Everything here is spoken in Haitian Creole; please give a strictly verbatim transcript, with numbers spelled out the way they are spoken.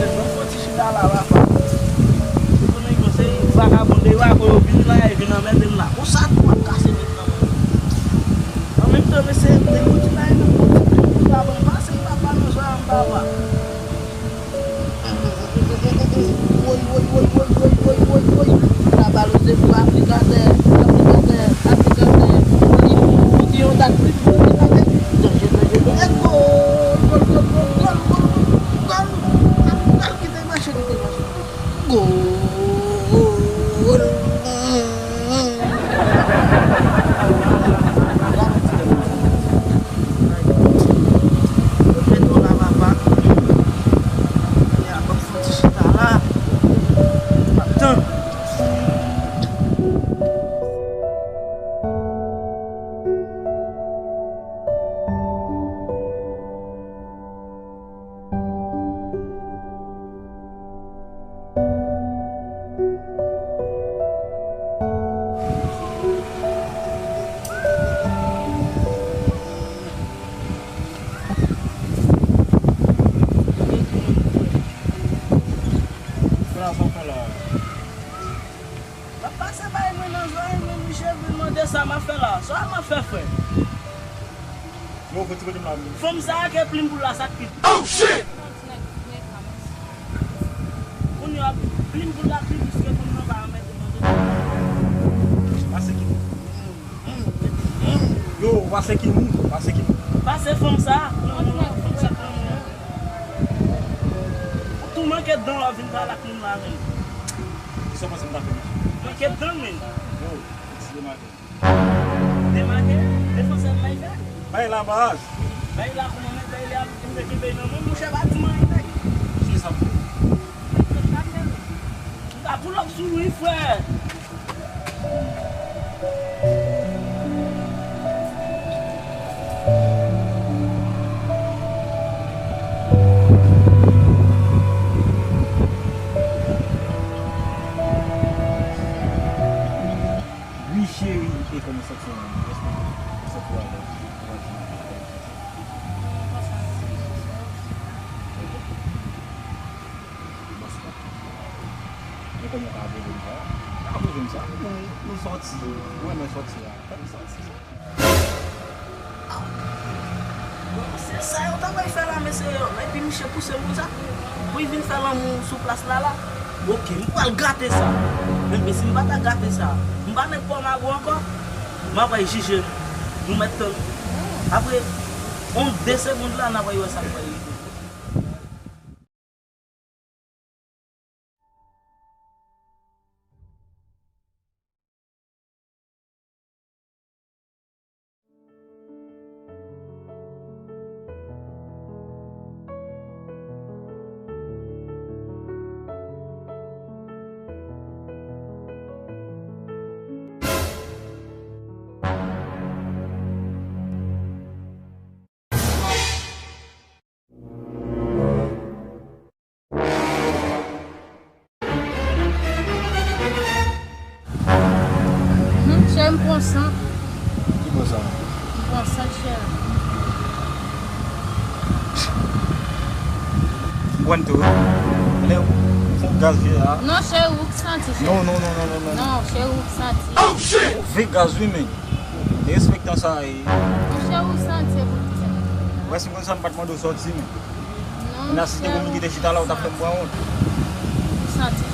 Ban m fè yon ti chita la, papa. Ou konnen yo se vagabon deyò a, yo vin la, yo vin anmède m la. Konsa tou ap kase nèg nan men. An menm tan, mesye, nèg yo di la, yo nan pran ti plim pou ta ban m pase, m pa pa nan zwa m, papa. Woy, woy, woy, woy. Sa bal Joseph pou aplikatè, aplikatè, aplikatè. Li, li di yon dat plim pou aplikatè. Danje, danje, danje. Gòl, gòl, gòl. Gòl ki te mache, ki te mache. Gòl. Yo mete w la, papa. Ya, ban m fè yon ti chita la. M ap tann. Sa w ap fè la? M ap pase bay mwen nan zòrèy mwen, misye vin mande sa m ap fè la. Sa m ap fè, frè? Yo, fè ti kote m la, men. Fanm sa a ke plim pou l la, sa k pit. Oh, shit! Kounye a, plim pou l la pi plis ke fanm nan pa anmède mande. Pase ki moun. Yo, pase ki moun, pase ki moun. Pase fanm sa a. Non, non, non, fanm sa a. Ou tou manke dan w ap vin pale ak moun la, men. Kisa w panse m ta fè, mesye? Manke dan, men. Yo, ti demake. Demake? Defansè m bay fè? Bay la baz. Bay la kouman, men bay la, m te kenbe nan men, monchè, pa di m anyen, nèg. Kisa m fè? M ta pull up sou li, frè. Wi, cheri, e kòman w santi w menm? Èske w santi w alèz? Bòs la. Men kòman w ka apwouve m sa? Apwouve m sa? Nou, nou sòti. Ou renmen sòti a. Fè m sòti. Bon, se sa yo ta pral fè la, mesye yo. Epi misye pouse m konsa. Pou l vin fè lanmou sou plas la, la. Oke, m pral gate sa. Men, men si m pa ta gate sa, m pa nèg Pòmago ankò. M ap pral jije nou. Nou mèt tann. Apre yon de segonn la, n ap pral wè sa k pral rive. Hum, cheri, m pran san. Ki bon sa? M pran san, cheri. M pran tou. Lè w fè gaz vye a. Non, cheri, ou k santi, cheri. Non, non, non, non, non, non. Non, cheri, ou k santi. Oh, shit! Vye gaz, wi, men. Derespektan sa, e. Monchè, ou santi, e pou ki sa? Wè, si konn sa, m pa t mande w sòti, men. Non, monchè. Nan si te konn ki te chita la, ou t ap fè m pran wont. Ou santi